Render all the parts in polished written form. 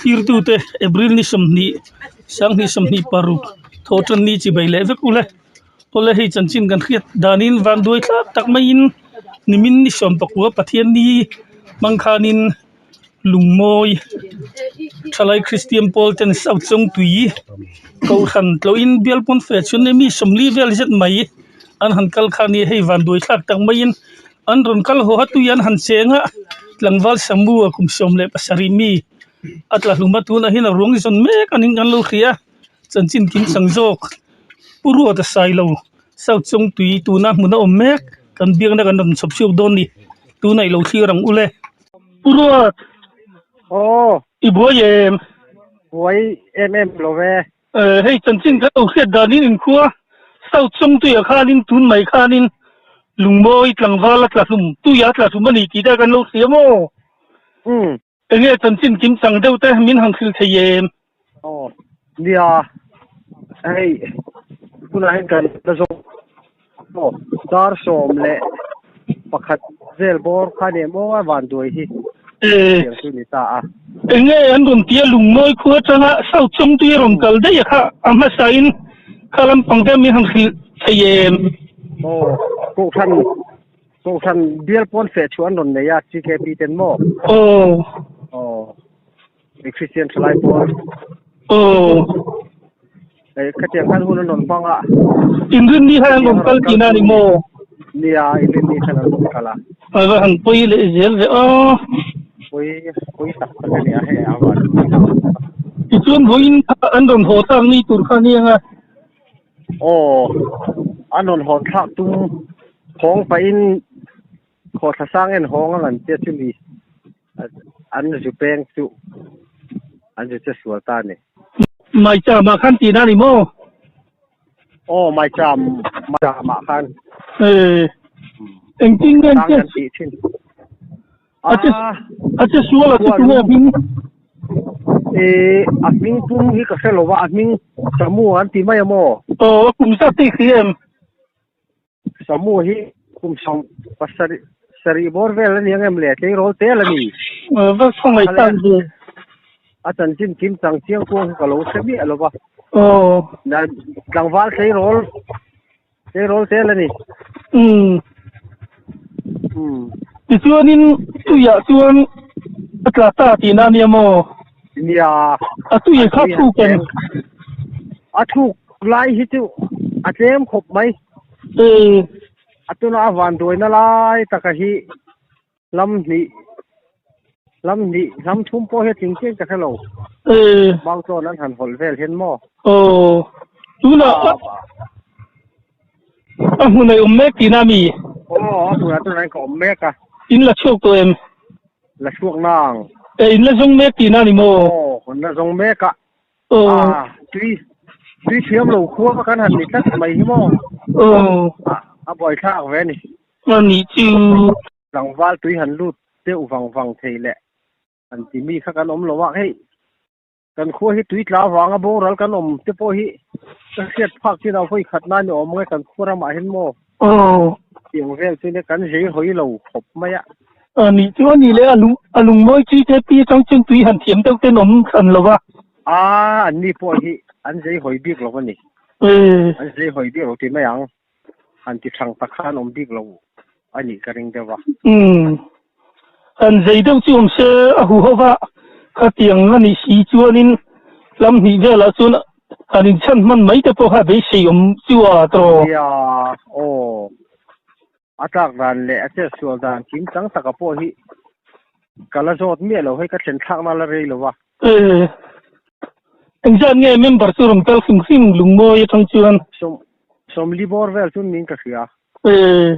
Thirtute April ni 20 sanghnih 26 thawhtan ni chi bai leh vek ule awle hei chanchin kan hriat danin van duai thlak tak maiin nimin ni 19 Pathian ni hmang khanin lungmawi thalai Kristian pawl ten South Chawngtui kohhran tlawhin bial pawn fe chhun emi 40 vel zet mai an han kal kha nia hei van duai thlak tak maiin an rawn kal haw a tui an han cheng a tlangval samu a kum 17 mi a tla hlum a tunah hian a ruang zawn mek a ning kan lo hria chanchin kim chang zawk pu ruat a sai lo South Chawngtui tuna hmun a awm mek kan biakna kan rawn chhawp chhuak dawn a ni tunah i lo thlir ang ule. Pu Ruat Aw i buai em? Buai em em lo ve. Hei chanchin kan lo hriat danin inkhua South Chawngtuiah khanin tun mai khanin lungmawi tlangval a tla hlum tuia tla hlum a ni tih te kan lo hria maw? Umm. Enge chanchin kim chang deuh te min han hrilh thei em? Aw nia hei hunah hian kan la zawk maw dar 11 vel bawr kha nia maw a vanduai hi tiang chu ni ta a. Enge an rawn tia lungmawi khua atanga South Chawngtui a rawn kal daih a kha a hmasain kha lampang te min han hrilh thei em? Aw kohhran Kohhran bial pawn feh chu an rawn nei a CKP ten maw? Aw. Aw. Mi Christian thalai pawl. Aw. Ei khatiang khan hun an rawn hmang a. Inrinni khan an rawn kal tihna a ni maw? Nia, inrinni khan an rawn kal a. A va han pawi leh zel ve aw. Pawi, pawi tak tak a ni a hei a van. Tichuan vawiin kha an rawn haw tak ni tur kha a ni ang a. Aw, an rawn hawn thlak tum hawng pahin khawhthla sang en hawng ang an tia chumi an zu peng chu an zu che sual ta a ni. Maicham ah khan tihna a ni maw? Aw, maicham, maicham ah khan. Ee, engtin nge an che? A che a che sual a che tunge a hming? Ee a hming pum hi ka hre lo va a hming Samu an ti mai a maw? Aw a kum zat te i hria em? Samu hi kum sawm pasarih sarih bawr vel a ni ang em le tleirawl tel a ni. Va khawngaih tak ve. A chanchin kim chang chiang kuang hi ka lo hre miah lo va. Aw. Tlangval tleirawl Tleirawl tel a ni. Umm. Umm. Tichuanin tuiah chuan a tla ta tihna a nia maw? Nia. A tui kha thuk em? A thuk lai hi chu a tlem khawp mai. Ee. A tuna a vanduaina lai taka hi lam hnih lam hnih lam thum pawh hi a tling chiang ka hre lo. Ee. Mauchawn an han hawlh vel hian maw? Aw. Tunah a hmun a awm mek tihna a mi? Aw, a hmunah tunah hian ka awm mek a. In la chhuak tawh em? La chhuak nang. E, in la zawng mek tihna a ni maw? Aw, in la zawng mek a. Aw. Ah, tui tui thiam lo khua kan han ni tlat mai hi maw? Aw. A buaithlak ve a ni. A nih chu. Tlangval tui han lut deuh vang vang thei leh an ti mi kha kan awm lo a, hei kan khua hi tui tla vanga boral kan awm te pawh hi ka hriat phak chin a vawi khat nan i awm nge kan khua ramah hian maw tiang vel chu nia kan zei hawi lo khawp mai a. A nih chu a nih leh a lung a lungmawi chi te pi atang chuan tui han thiam deuh ten awm hran lo va. A an ni pawh hi an zei hawi bik lo a ni. An zei hawi bik lo ti mai ang. Han ti thang tak khan awm bik lo a nih ka ring deuh a. Umm. Han zei deuh chu awm se a hu ho va, khatiang a nih si chuanin lam hnih velah chuan han inchhan hman mai te pawh kha beisei awm chu a tawh. Nia, aw. A tlak dan leh a chetsual dan kim chang taka pawh hi ka la zawt miah lo, hei ka thlen thlakna la rei lo va. Ee, engzat nge member chu rawn kal hrim hrim lungmawi atang chuan? Sawm, sawmli bawr vel chu niin ka hria. Ee.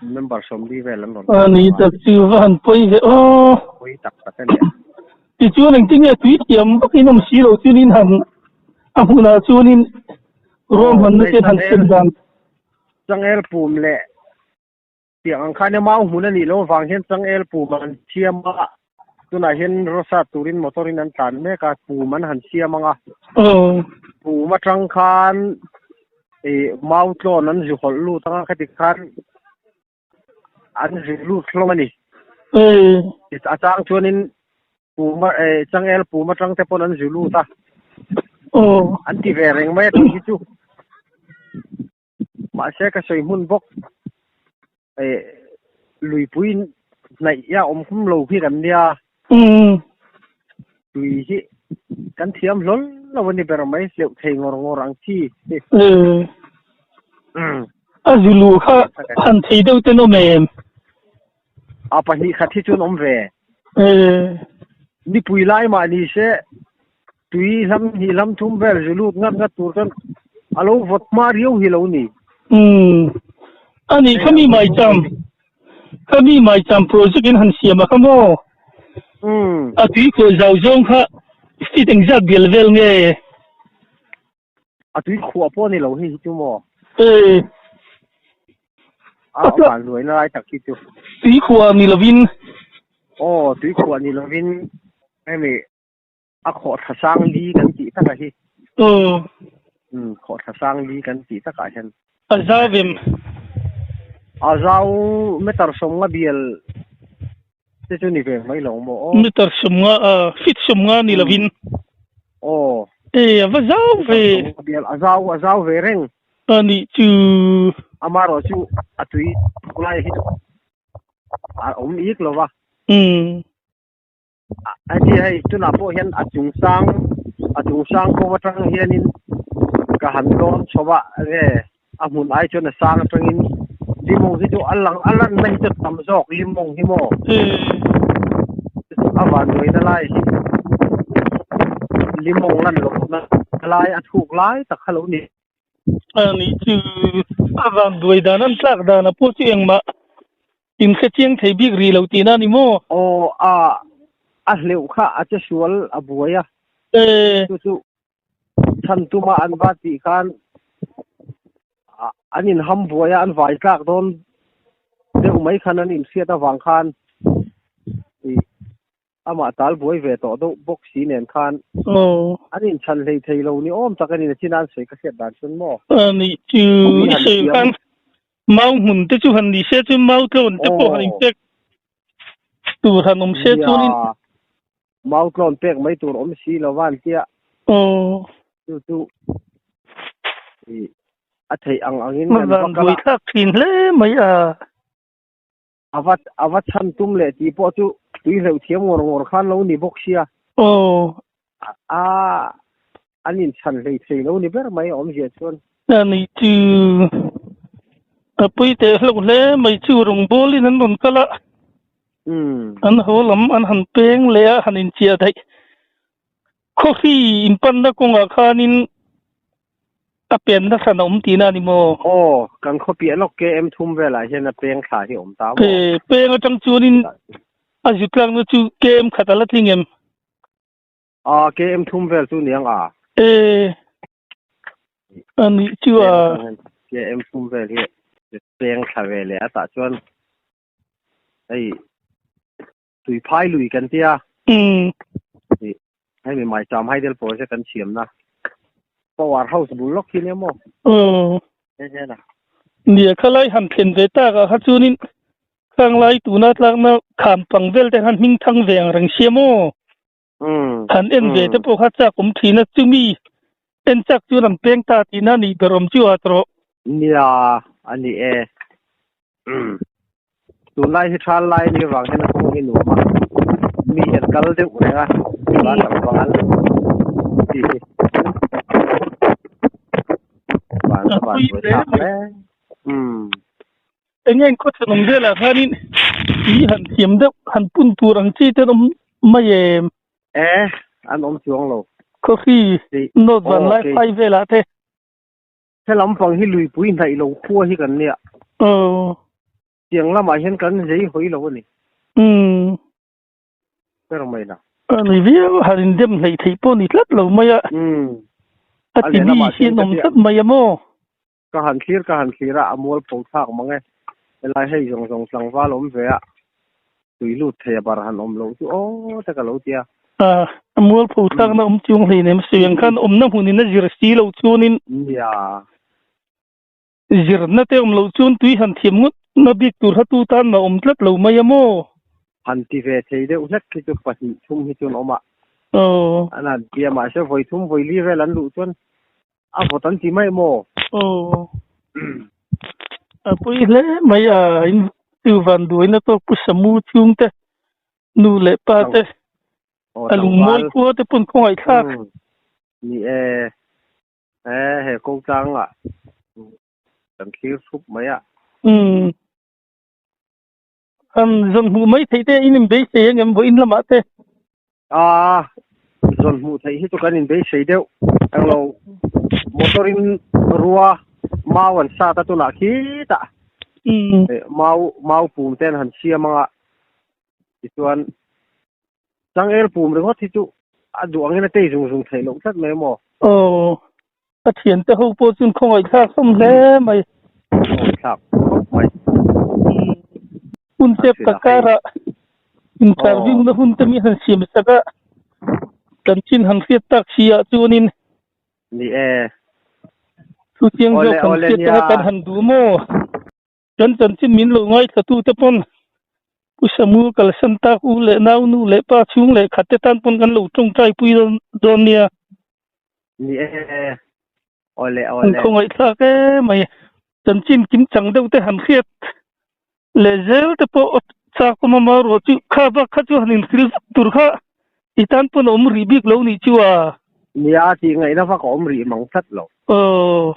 Member sawmli vel an rawn kal. A ni tak chu va han pawi ve aw. Pawi tak tak a nia. Tichuan engtin nge tui thiam vakin awm si lo chuanin han a hmunah chuanin ruahmanna te han thlen dan. Changel pum leh Tiang ang khan mau hmun a nih loh avang hian changel pum an siam a, tunah hian rawsa turin motor in an tlan mek a, pum an han siam ang a. Pum atang khan ih mau tlawn an zu hawlh lut ang a, khati khan an zu lut hlawm a ni. A chang chuanin. Pum a eh changel pum atang te pawn an zu lut a. Aw. An ti ve reng mai a tih hi chu. Mahse ka sawi hmun bawk eh luipui hnaih a awm kum lo khi kan nia. Umm. Tui hi kan thiam hlawl lo a ni ber mai hleuh thei ngawr ngawr ang chi. Eh. Umm. A zu luh kha han thei deuh ten awm em? A 2 khat hi chuan awm ve. Eh. Nipui lai mah ni se tui hlam hnih hlam thum vel zu lut ngat ngat tur chuan a lo vawt hma riau hi lo ni. Umm. Ani khami maicham khami maicham project in han siam a kha maw? Umm. A tui khuah zau zawng kha feet engzat bial vel nge? A tui khuah pawh a ni lo hei hi chu maw? Ee. A van luaina lai tak hi chu. Tui khuah ni lovin. Aw, tui khuah ni lovin hemi a khawhthla sang li kan tih takah hi. Aw. Umm, khawhthla sang li kan tih takah hian. A zau em? A zau meter 50 bial te chu ni ve mai lo maw aw. Meter 50 a, feet 50 ni lovin. Aw. E, a va zau ve. Bial a zau, a zau ve reng. A nih chu. Amaherawh chu a tui lai hi chu a awm ik lo va. Umm. Heti hei tunah pawh hian a chung sang a chung sang kawng atang hianin ka han dawn chho a nge a hmun ai chuan a sang atangin limawng hi chu a lang a lanna hi chu a tam zawk limawng hi maw a van nuaina lai hi limawng lan lohna lai a thuk lai tak kha lo ni. A nih chu a van duai dan an tlak dan a pawh chu engmah In hre chiang thei bik rih lo tihna a ni maw? Aw, a, a hleuh kha a che sual a buai a. E. Chu chu chhan tuma an va tih khan an inham buai a, an vai tlak dawn deuh mai khan an inhriat avang khan ih Amah tal buai ve tawh deuh bawk si nen khan an inchhan hlei thei lo ni awm tak a ni na chin a an sawi ka hriat dan chuan maw? A nih chu i sawi khan mau hmun te chu han ni se chuan mau tlawn te pawh han inpek tur han awm se chuanin. Nia, mau tlawn pek mai tur awm si lo va an tia. Chu chu a theih ang angin kan va kal a. A van buaithlak thin hle mai a. A va a va chhan tum leh tih pawh chu tui hleuh thiam ngawr ngawr khan lo ni bawk sia. Aw. A an inchhan hlei thei lo ni ber mai a awmzia chuan. A ni chu a pui teh hlauh hle mai chu rawngbawlin an rawn kal a. Umm. An haw lam an han peng leh a han inchiah daih. Khawhri inpanna kawngah khanin a penna hran a awm tihna a ni maw? Aw, kan khaw piah lawk KM thum velah hian a peng thla hi a awm ta maw? E, peng atang chuanin a zut tlakna chu KM khat a la tling em? A, KM thum vel chu niang a. E, a nih chu a. KM thum vel hi peng thla ve leh a tah chuan hei tui phai lui kan tia. Umm. Hei mi maicham hydel project kan siamna power house bul lawk hi nia maw? Aw. He hian a. Nia khalai han thlen ve tak ah kha chuanin khanglai tuna tlakna kham pang vel te khan hming thang ve ang reng sia maw? Umm. Han en ve te pawh kha chak awm thin a, chumi en chak chuan an peng ta tihna a nih ber awm chu a tawh. Nia a ni e. Umm. Tunlai hi thal lai a nih avang hian a kawng hi nuam a, mi hi an kal deuh reng a, nula tlangval tih hi van a van buai thlak hle. Umm. Eng eng khaw thenawm velah khanin tui han thiam deuh han pun tur ang chi te an awm mai em? E, an awm chuang lo. Khawhri North Vanlaiphai velah te. He lampang hi luipui hnaih lo khua hi kan nia. Aw. Tiang lamah hian kan zei hawi lo a ni. Umm. Ber mai la. A ni viau han indem hleih theih pawh ni tlat lo mai a. Umm. A ti mi hi an awm tlat mai a maw? Ka han thlir ka han thlir a, a mual pho thlak mang e. Helai hei zawng zawng tlangval awm ve a, tui lut thei a bar han awm loh chu aw te ka lo ti a. A mual pho thlakna awm chung hleinem sawi ang khan awmna hmunin a zir si lo chuanin. Nia. Zirna te awm loh chuan tui han thiam ngawt na bik tur kha tu tan mah awm tlat lo mai a maw? Han ti ve thei deuh hlek khi chu pahnih thum hi chuan awm a. Aw. An han ti a, mahse vawi thum vawi li vel an luh chuan a vawt an ti mai maw? Aw. A pawi hle mai a, in chu van duaina tawk Pu Samu chhung te, nu leh pa te, a lungmawi khua te pawn khawngaihthlak. Ni e, he he ko tlangah kan thlir thup mai a. Umm. An zawn hmuh mai theih te in inbeisei ang em vawiin lamah te? A, zawn hmuh theih hi chu kan inbeisei deuh englo motor in rua mau an sat a tunah khitah mau mau pum te an han siam anga tichuan changel pum ringawt hi chu a duh angin a tei zung zung theih loh tlat mai maw? Aw, A thiante ho pawh chuan khawngaihthlak hlawm hle mai. Khawngaihthlak khawp mai. Hun chep tak karah interview na hun te mi han siam sak a, chanchin han hriat tak si ah chuanin Ni e. Thu chiang zawk han hriat te kha kan han duh maw? Kan chanchin min lo ngaithla tu te pawn Pu Samuel kalsan tak u leh nau nu leh pa chhung leh khat te tan pawn kan lo tawngtai pui dawn nia. Ni e, awle An awle. khawngaihthlak e mai. Chanchin kim chang deuh te han hriat leh zel te pawh chak awm a maruah chu kha bak kha chu han inhrilh vak tur kha i tan pawn a awm rih bik lo nih chu a. Nia tih ngaihna vak a awm rih mang tlat lo. Aw.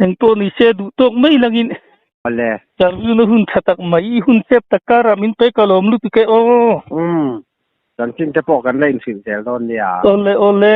Engpawh ni se duh tawk mai langin. Awle. Interview na hun tha tak mai i hun chep tak karah min pe ka lawm lutuk e aw. Umm. Chanchin te pawh kan la inhrilh zel dawn nia. Awle awle.